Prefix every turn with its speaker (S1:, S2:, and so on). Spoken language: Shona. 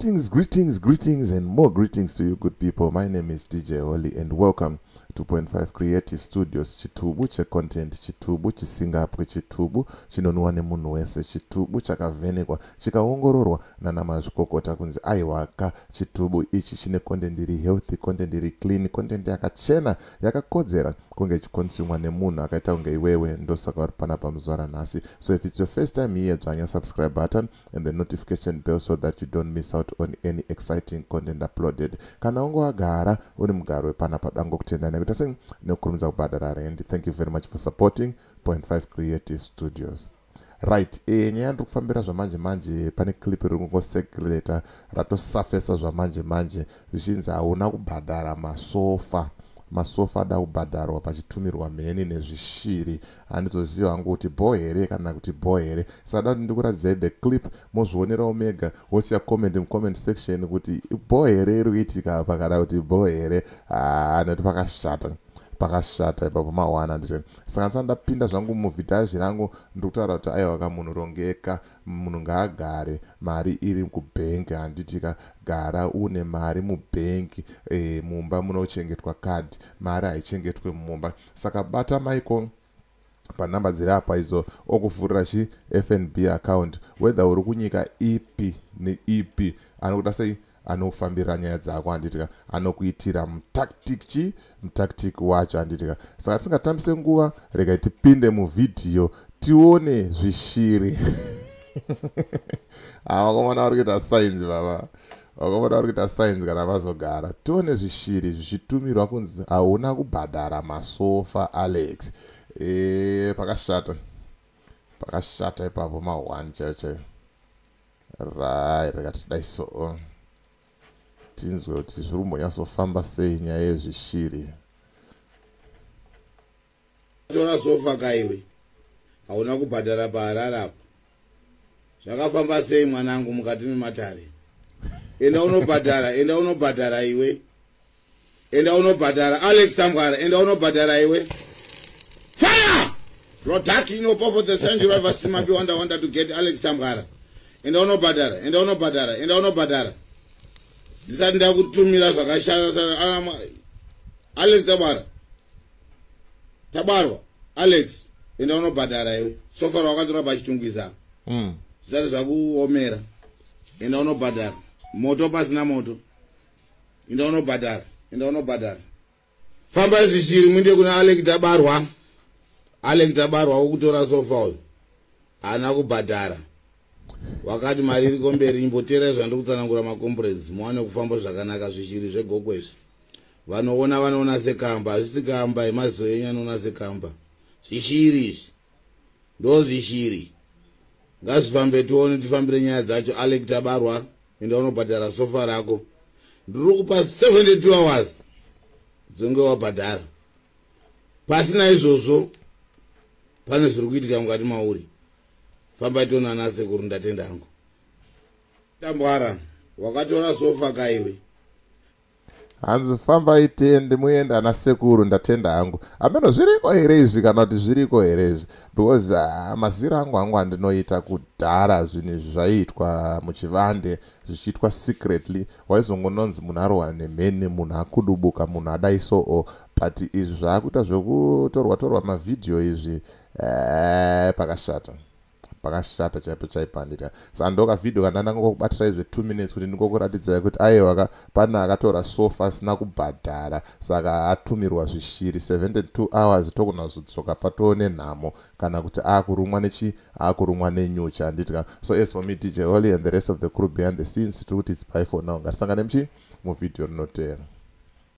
S1: Greetings, greetings, greetings, and more greetings to you good people. My name is DJ Holly and welcome to 2.5 Creative Studios. Chitubu checontent, chitubu chisingapwe, chitubu chinonwa nemunhu wese, chitubu chakavhenekwa chikaongororwa nana mazvikokota kunzi aiwaka, chitubu ichi chine content iri healthy, content iri clean, content yakachena, yakakodzera kunge ichiconsumwa nemunhu akaita kunge iwewe. Ndosaka uri panapa muzuva ranhasi. So if it's your first time here, dzvanya subscribe button and the notification bell so that you don't miss out on any exciting content uploaded. Kana unge wagara uri mugaro wepanapa, dangokutenda nekuita sei, nekukurumidza kubhadhara rent. Thank you very much for supporting 0.5 Creative Studios. Right, nyaya yandiri kufambira zvamanje manje, pane clip riri kungocirculata, ratosurfacer zvamanje manje, zvichinzi hauna kubhadhara masofa. Masofa ada kubhadharwa pachitumirwa mheni nezvishiri. Handizoziva hangu kuti bho here kana kuti bho here. Saka da kuti ndikuratidzai the clip, mozvionerawo mega, wosiya comment mucomment section kuti bho here iri kuitika apa kana kuti bho here. Nekuti pakashata, pakashata ipapo mawana nditi. Saka ndisati ndapinda zvangu muvhidhazhi rangu, ndiri kutaura kuti aiwa ka, munhu rongeka, munhu ngaagare mari iri kubhengi, handitika? Gara une mari mubhengi. Mumba munochengetwa kadhi, mari haichengetwe mumba. Saka bata Michael panhamba dziri apa idzo, okuvhurira chi FNB account, whether uri kunyika ipi neipi. Anokuda sei, anofambira nyaya dzako, handitika? Anokuitira mutactic, chi mutactic wacho, handitika? Saka tisingatambise nguva, regai tipinde muvhidhiyo tione zvishiri. Vakomana vari kuita sainzi baba, vakomana vari kuita sainzi. Kana vazogara, tione zvishiri zvichitumirwa kunzi hauna kubhadhara masofa, Alex. Pakashata, pakashata ipapo ma1 chaiyo chaiyo. Right, rega tidai so tinzwe kuti zviri kumbonyatsofamba sei nyaya yezvishiri.
S2: Tora sofa kaiwe, hauna kubhadhara paHarare apo. Zvakafamba sei mwanangu mukati mematare? Enda unobhadhara, enda unobhadhara iwe, enda unobhadhara. Alex Tambwara, enda unobhadhara iwe. Fire lodaki inopa the century vasimapi wanda wanda to get Alex Tambwara. Enda unobhadhara, enda unobhadhara, enda unobhadhara ndisati ndakutumira zvakashata. Alex Tabwara, Tabarwa Alex, enda unobhadhara iwe. Sofa rawakatora paChitungwiza zvisati zvakuomera, enda unobhadhara. Moto pasina moto, enda unobhadhara, enda unobhadhara. Fambai zvishiri, muinde kuna Alec Tabarwa. Alec Tabarwa wokutora sofa uyu haana kubhadhara. Wakati mari iriko mberi. Imboteerai zvandiri kutsanangura, macomrades, muwane kufamba zvakanaka. Zvishiri zvegokwe izvi, vanoona vanoona sekamba, hazvisi kamba. Emaziso enyu anoona sekamba. Zvishiri izvi ndo zvishiri, ngazvifambe tione, tifambire nyaya dzacho. Alec Tabarwa, enda unobhadhara sofa rako. Ndiri kupa 72 hours dzonge wabhadhara. Pasina izvozvo, pane zviri kuitika mukati mauri. Fambai tonana sekuru. Ndatenda hangu. Tambwara, wakatora sofa kaiwe.
S1: Hanzi fambai tiende, muende ana sekuru. Ndatenda hangu. Ameno zviriko here izvi kana kuti zviriko here izvi? Because maziro angu andinoita, kudhara zvinhu izvi zvaiitwa muchivande, zvichiitwa secretly. Waizongononzi munhu arohwa nemheni, munhu akudubuka, munhu adai soo. But izvi zvaakuita zvekutorwa torwa mavhidhiyo izvi, pakashata, pakashata chaipo chaipo, handiti? Saka ndokavhidhiyo kana ndangokubatirai zve2 minutes kuti ndingokuratidzai kuti aiwa, pane akatora sofa asina kubhadhara, saka atumirwa zvishiri. 72 hours tokunazodzoka patoo nenhamo kana kuti aakurumwa nechi, aakurumwa nenyuchi, handiti? So as for me, DJ Holly, and the rest of the crew behind the scenes, tiri kuti it's bye for now. Ngatisangane muchi muvhidhiyo rinoteera.